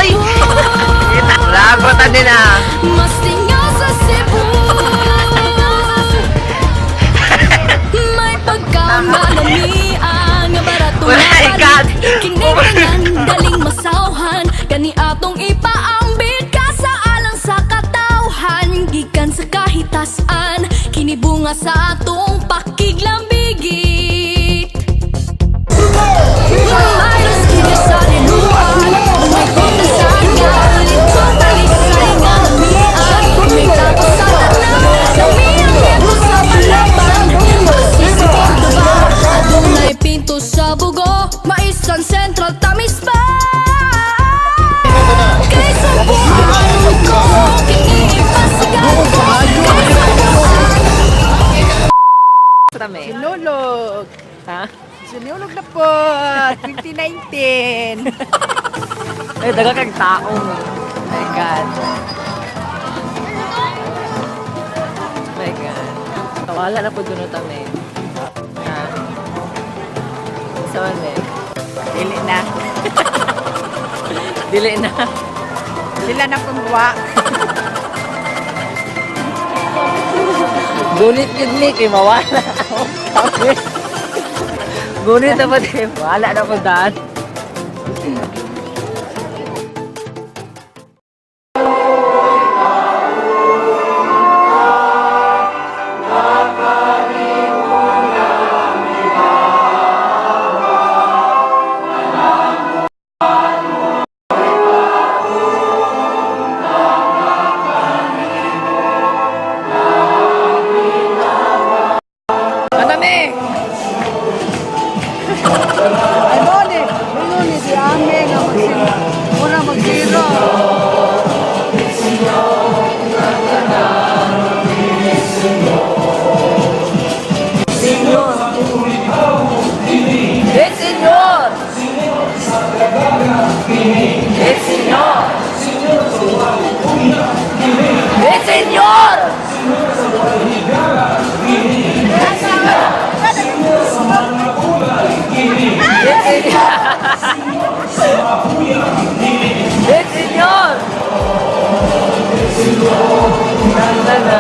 Oy! Lagotan din ah. Mas tingaw sa Cebu. May pagkaon nga lamian, nga barato Wala, nga ikat. palit. Kini tanan daling masawhan, kani atong ipaambit kasaalang sa katawhan. Gikan sa kahitasan, kini bunga sa atong pakiglambigit. Mayroon kini sa liluan, may punta sa nga, talisay nga lamian. May tapos sa tanan, lamiang dito sa palaban. Basta sa Cordoba, adunay pinto sa Bugo, Maisan Central, tamis pa. Kay subuan ko, kini ipasigaw ko. Kay subuan. Kami. Sinulog. Ha? Sinulog na po. 2019. Ay, daga kang taong. My God. My God. Wala na po dun kami. Ha? Saan eh? Dili na. Dili na. Sila na pong buwa. Gunit yun ni, kay mawala. Kami. Gunit na pa din. Wala na po daan. Ano mi? Ay, mo ni. Ano ni si Ame nga magsiro. Mura magsiro. Senyor. Eh, senyor! Eh, senyor! Eh, senyor! Eh, senyor! Eh, senyor! Na, na, na.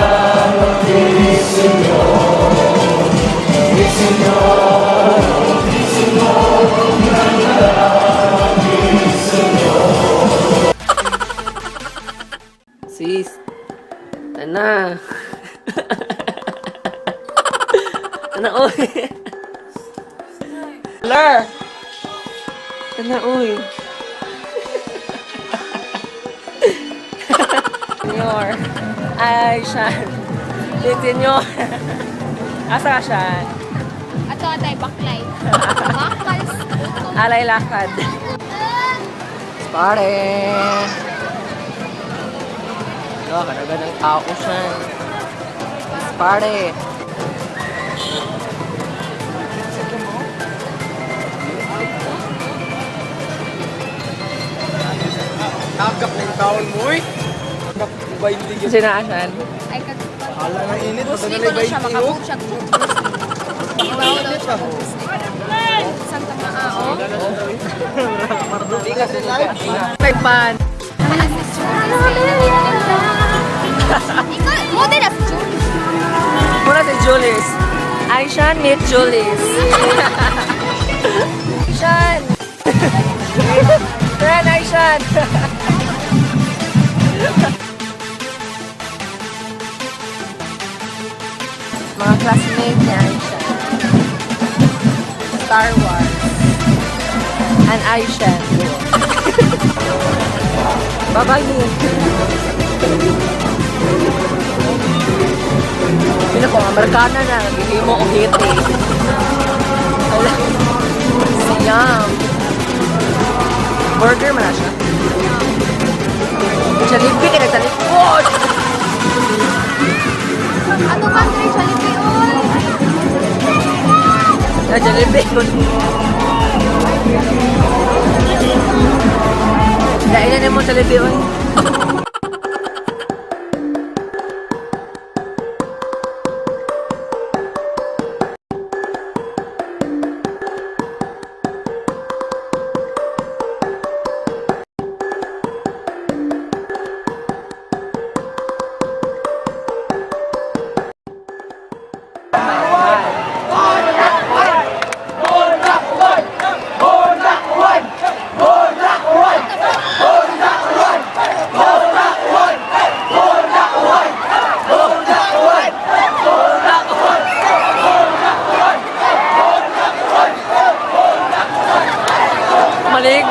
Sis, ana. Ana, uy. Ler. Ana, uy. Senyor. Ay, Shan. Eh, senyor. Asa ka, Shan? Ato atay baklay. Bakal. Alay lakad. Pare. Ano, kanaga ng tao, Shan. Pare. Tagap na yung taon mo eh. Tagap 20 Kasi na, Shan? Ay kag Hala na init. Bruce Lee Basta ko na siya na makabog siya. Bruce Lee. Daw siya Bruce Lee. Santa Maao. Tagpan. Ikaw, mo din na si Julie. Muna si Julius. Ay, Shan, meet Julius. Shan! Friend, ay, Shan! Mga classmate niya, Aisha. Star Wars. And Aisha. Bye-bye, Moon. Pina ko, Amerikana na. Hindi mo o hit eh. Wala. Siyam. Burger man na siya. Jollibee ka na talikod! Ato country Jollibee oy. Na Jollibee. Dailan na mo Jollibee oy.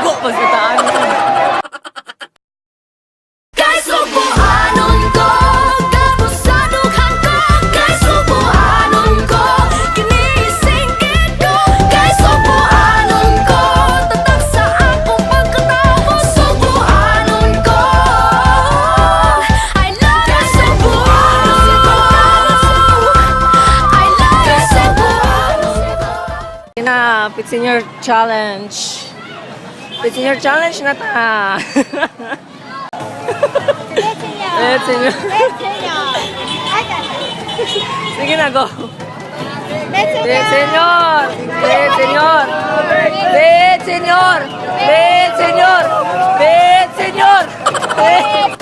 Igo pa sa taan. Kay subuanon ko, gabusaduhan ko. Kay subuanon ko, kinisingkit ko. Kay subuanon ko, tatak sa akong pagkatao. Subuanon ko, I love you, Subuanon ko. I love you, Subuanon ko. Na, Pit Senior Challenge. Pit Senior Challenge na ta. Pit Senior. Sige na, go. Pit Senior! Pit Senior! Pit Senior! Pit Senior! Pit Senior! Pit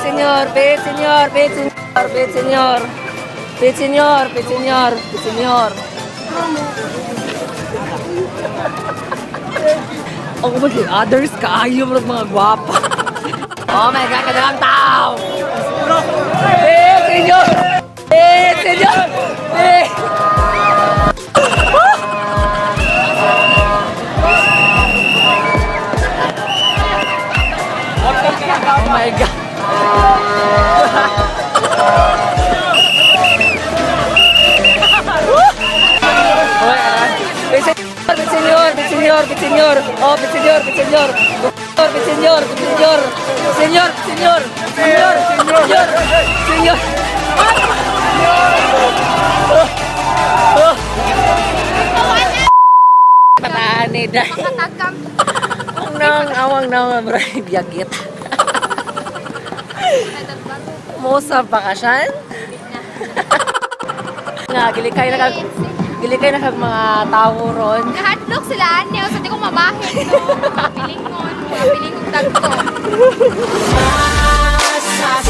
Senior! Pit Senior! Pit Senior! Pit Senior! Pit Senior! Pit Senior! Pit Senior! Ako ba others kaayo mga mga gwapa. Oh my God, kadalang tao! Pit Senior! Pit Senior! Pit! Oh my God! Pit Senior! Pit Senior! Pit Senior! Pit Senior! Oh, Pit Senior! Pit Senior! Pit Senior! Pit Senior! Senior! Senior! Senior! Senior! Senior! Pataan ni Day. Makatagam. Ang nang awang nang bro, biyagit. Musa pa ka siyan? Nga, gilikay na kag mga tao ron. Nahadlok sila ani sa di ko mabahin no. Mga pilingon, mga pilingong tagto. Sa